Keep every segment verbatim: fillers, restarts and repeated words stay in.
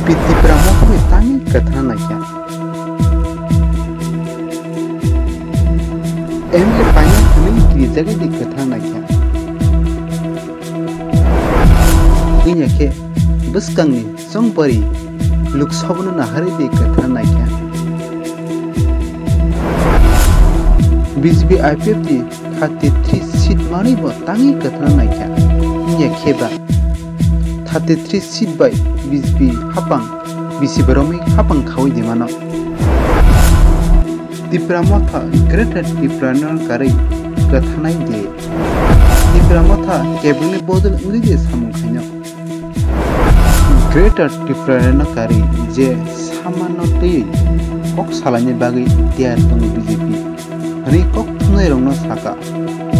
Tipra Motha bai tangwi kwthang naikha. M L A paina hwnwi kirijagwi de kwthang naikha. Wngya khe bwskangni chongpari Lok Sabhano naharwi de kwthang naikha. B J P I P F T thirty three seat manwi bo tangwi kwthang naikha. Wngya khe ba thirty three seat bai B J P hapang bisi boromwi hapang khawi de mano. Tipra Motha Greater Tipra no karwi kwthanai de. Tipra Motha kebengni bodol wngwi de samung khaino. Greater Tipra no karwi je samano twiwi kok salaini bagwi tiyar tongo B J P. Hwnwi kok thumnairokno saka.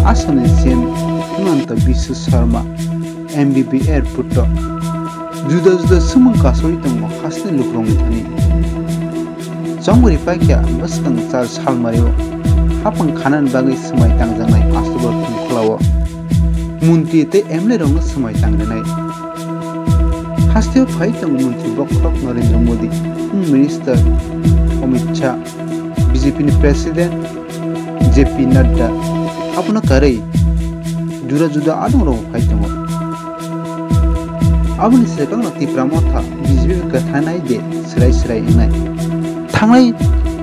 Assamni C M Himanta Biswa Sarma, M B B airport o juda juda swmwng kasui tongo hasteni lukurokni thani. Chongri paikha bwskang char salmario hapang khanani bagwi swmai tangjaknai October thumkholao montri tei M L A rokno swmai tangrinai. Hasteo phai tongo montri bokhorok Narendra Modi, Home Minister Amit Shah, B J P ni President J P Nadda, abono karwi juda juda adongrok phai tongo. Aboni swkangno Tipra Motha B J P bai kwthanai de swrai swrai wngnai. Thangnai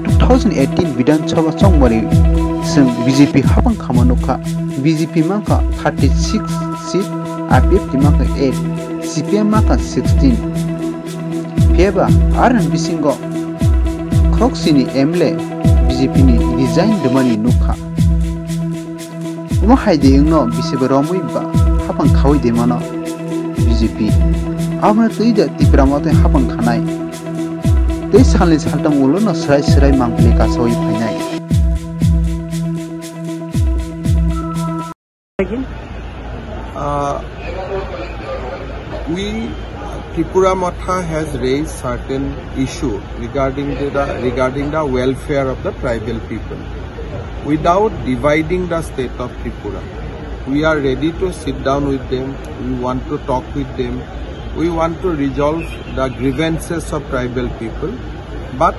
two thousand eighteen Bidhan Sabha chongmari chwng B J P hapang khama nukha. B J P mankha thirty six seat, I P F T mankha eight, C P M mankha sixteen. Phiya ba aroni bisingo khoroksini M L A B J P ni resign rwmani nukha. Omo hai de wngno bisi bo romwi ba hapang khawi de mano B J P. Abono twi da Tipra Motha hapang khanai. Tei salni saltam ulo no swrai swrai mangpili kasawi phainai. Uh, we, Tipra Motha has raised certain issue regarding the, the, regarding the welfare of the tribal people. Without dividing the state of Tripura, we are ready to sit down with them. We want to talk with them. We want to resolve the grievances of tribal people. But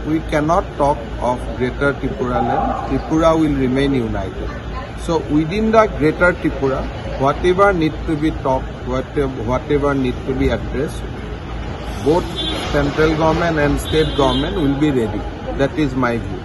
we cannot talk of Greater Tripura land. Tripura will remain united. So within the Greater Tripura, whatever need to be talked, whatever, whatever need to be addressed, both central government and state government will be ready. That is my view.